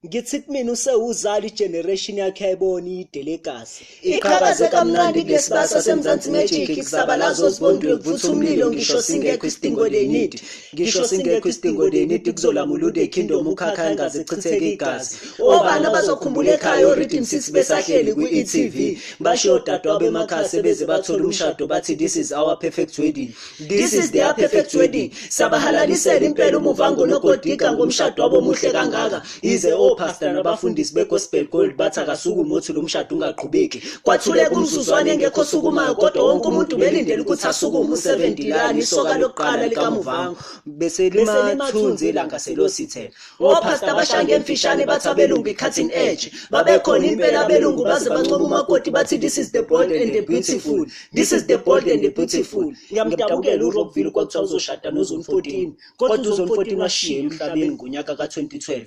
Ngithi kumina usewuzala igeneration yakhe ayibona idelegasi. Iqhakaze kamnandi kulesibasa seMzansi Magic kusabalaza ozibondwe kuvutha umlilo ngisho singekho isidingo they need, ngisho singekho isidingo they need. Kuzolamula uThe Kingdom ukhakha engaze chitheke igazi. Obani abazokhumbula ekhaya oRhythm City besahleli kwi-e.tv? Bashiye odadewabo emakhaya sebeze bathola umshado, bathi this is our perfect wedding, this is their perfect wedding. Sabahalalisela impela uMuvhango noGodika ngomshado wabo omuhle kangaka. Ize opastor nabafundisi be-gospel gold bathi akasukume othi lo mshado ungaqhubeki. Kwathuleka umzuzwane engekho osukumayo, kodwa wonke umuntu belindele ukuthi asukume u-70 lani, isoka lokuqala likaMuvhango. Bese limathunzi ilanga selosithela. Opastor bashaya ngemfishane bathi abelungu i-cutting edge. Babekhona impela abelungu, baze bancoma umakoti bathi this is the bold and the beautiful, this is the bold and the beautiful. Ngiyamdabukela uRockville, kwakuthiwa uzoshada noZone 14, kodwa uZone 14 washiya emhlabeni ngonyaka ka-2012.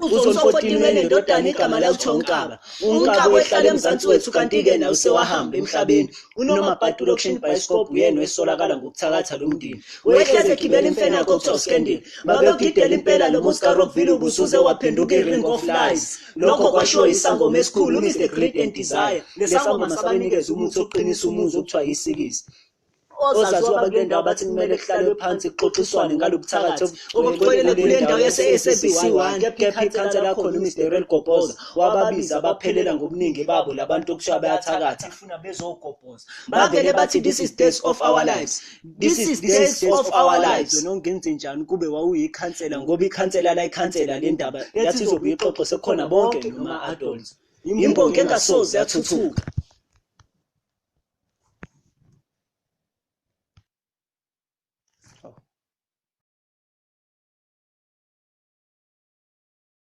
UZone 14 wenendodana igama layo kuthiwa uNkaba, uNkaba wehlala eMzansi wethu, kanti-ke naye usewahamba emhlabeni. UNomabhadu Lokshin Bioscope uyena wesolakala ngokuthakatha lo mndeni. Wehleze egibela imfene yakho okuthiwa uScandal. Babegidela impela lo muzi kaRockville ubusuze waphenduka i-ring of lies. Lokho kwashiwo isangoma esikhulu uMr Greed and Desire. Lesangoma sabanikeza umuthi oqinisa umuzi okuthiwa yisikisi. Ozaziwa bakule ndawo bathi kumele kuhlalwe phansi kuxoxiswane ngalobuthakathi obugcwele kule ndawo yase-SABC 1. Kepha ikhansela lakhona uMr Rel Gobhoza wababiza baphelela ngobuningi babo labantu okuthiwa bayathakatha funa bezogobhoza. Bavele bathi this is days of our lives, this is days of our lives. Wena ungenze njani kube wawuyikhansela? Ngoba ikhansela la ikhansela le ndaba yathi izobuye ixoxo sekukhona bonke noma adults. Imbongi engasoze yathuthuka.